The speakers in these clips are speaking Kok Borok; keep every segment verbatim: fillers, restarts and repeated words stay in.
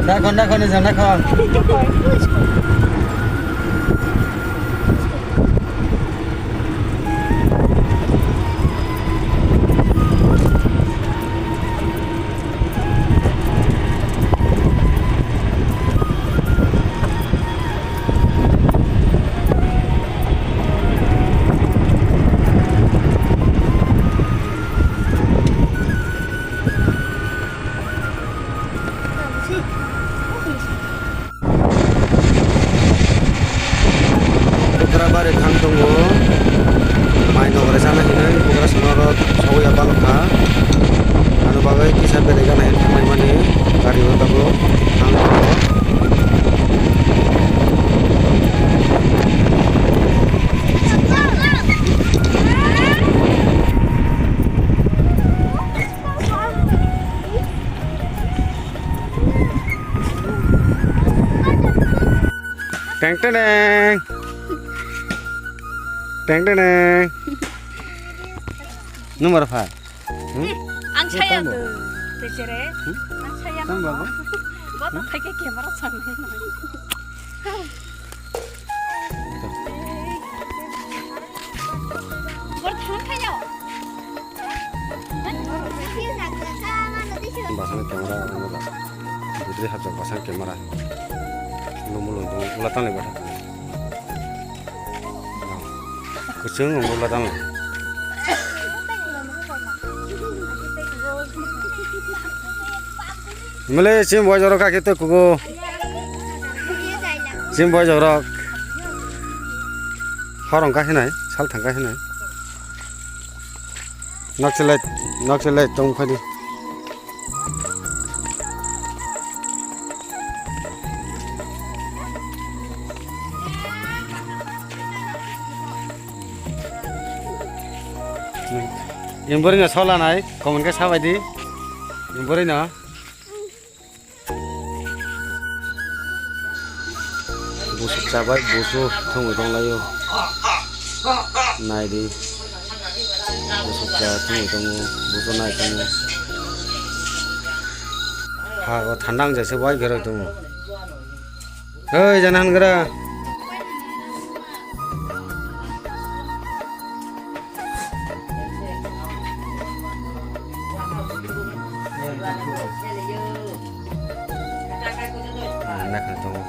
Nakhon, nakhon, nakhon. Bukrabari thang tongo, mai nogore sana hinwi bukrasongno oro sogwi ya balokha. Ano bagwi kisa berai gana hinwi thanglaimani gari o tabuk thang tongo. Teng teng teng. Teng teng teng. Number five. Hmm? Ang saya tuh, T C R. Hmm? Ang saya Tang nama. Bago? Bato kake camera sana. Bor thang khayo. Basang camera, ano ba. Budri hapjak basang camera. Lumu lumu, ula tanglai bata. Kuchung ula tanglai. Mele sim boi jorok kake to kugo. Sim boi jorok. Horong kake nai, sal thang kake nai. Nok selai, nok selai tong phadi. Yang bori no sola nai, komen ke sabai di. Yang bori no. Busuk chabai, busu thwngwi tonglaio. Naidi. Busuk cha thwngwi tongo, busu nai tongo. Ha, o thanda wng jaisa bai beroi tongo. Oi, jana hangra. Nakhai tongo.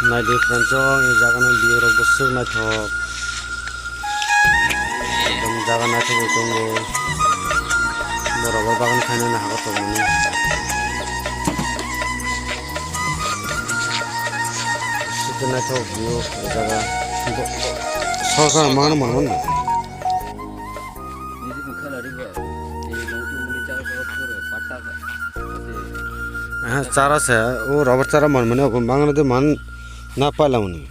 Naidi friends o, e jaga no view rok bwswk naithok. Ekdom jaga naithok tongo. Borok bo bagan khainani hago tongmani. Bwswk naithok view o jaga. Bo-, sorkar mano mano. Aha, chara se, o rubber chara man mani, obo mangna de man na paila mani.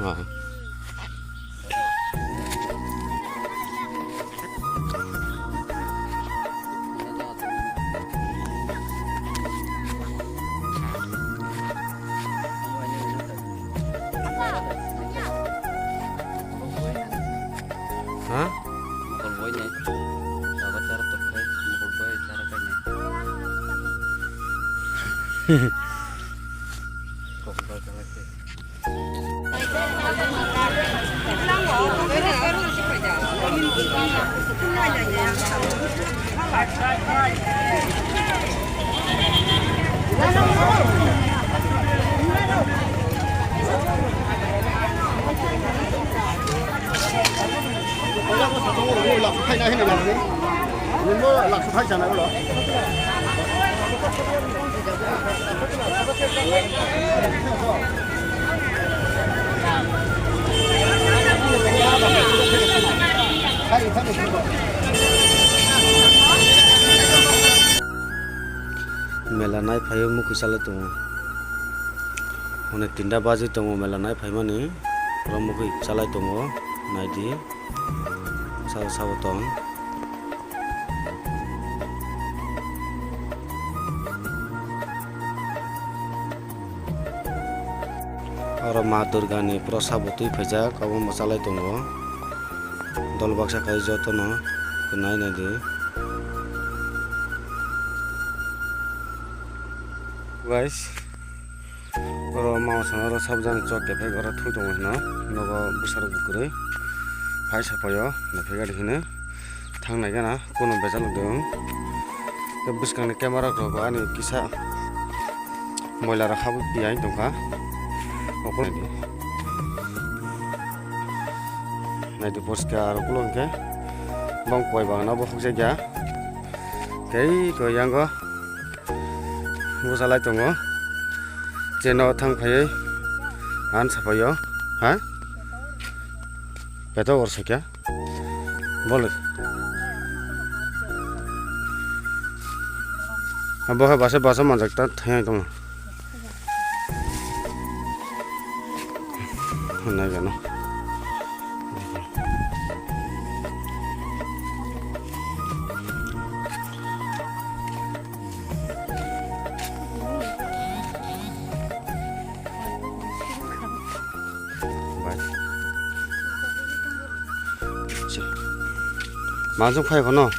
Ah. Ha? Mokol boi nai. Baba chara tok khai, mokol boi chara kai nai. Kokdal chara kai. Mela nai phaio mukhui chalai tongo. Hwnwi tinta baji tongo mela nai phaimani. Oro mukhui chalai tongo, naidi. Sabo sabo tong. Oro Ma Durgani prosad bo twi phaijak, abo bo chalai tongo. Dol baksa khai jotono nai nai di. Guys, oro mao sana oro sabjani chok kephek oro thui tongo hino. Nogo bwsarok bo kwrwi phai sapaio, naphik gari hino. Thang nai gana, kono bejal dong. Bwskangni camera rok ani kisa moila rok habwi piyai tongkha. Okoladi. Naidi poriskar ukulok hwnkhe bong koi bagano bo hukjakya. Tei koi yango bwsalai tongo. Cheno thang phaiwi han sapaio. Ha? Beto or sakya. Bole. Abo hai basa basa manjak ta thayang tong. Nai gano. Bai. Mansuk phai kono.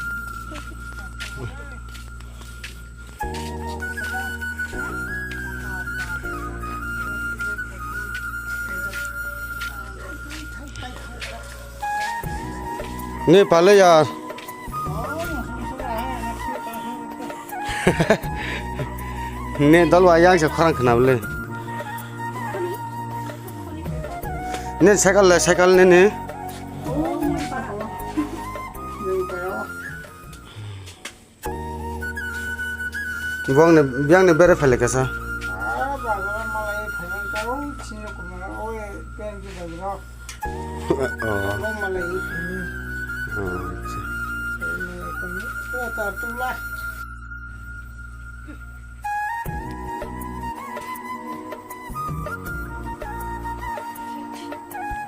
Ni pale ya. Ne dol wa yang se khorang khna bole. Ne cycle le cycle ne ne. Bong ne biang ne bere phale kasa. Ah, bazar malai phai ka o chini kumara o pen ki bazar. Oh. Bong malai phai. Oh, acha. Ko tar tula.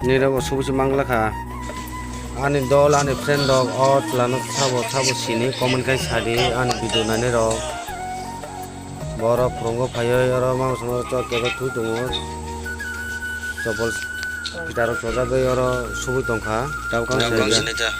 Nirok bo subuchi mangla kha. Ani dol, ani friend rok o chwla no sabo, sabo sini comment khai sadi, ani video nani rok. Borok phwrwngo phaiwi oro mangsa mangsa chok kebo thui tongo. Chopol pita rok chojagwi oro subui tongkha. Tabukhe ang sinai kha.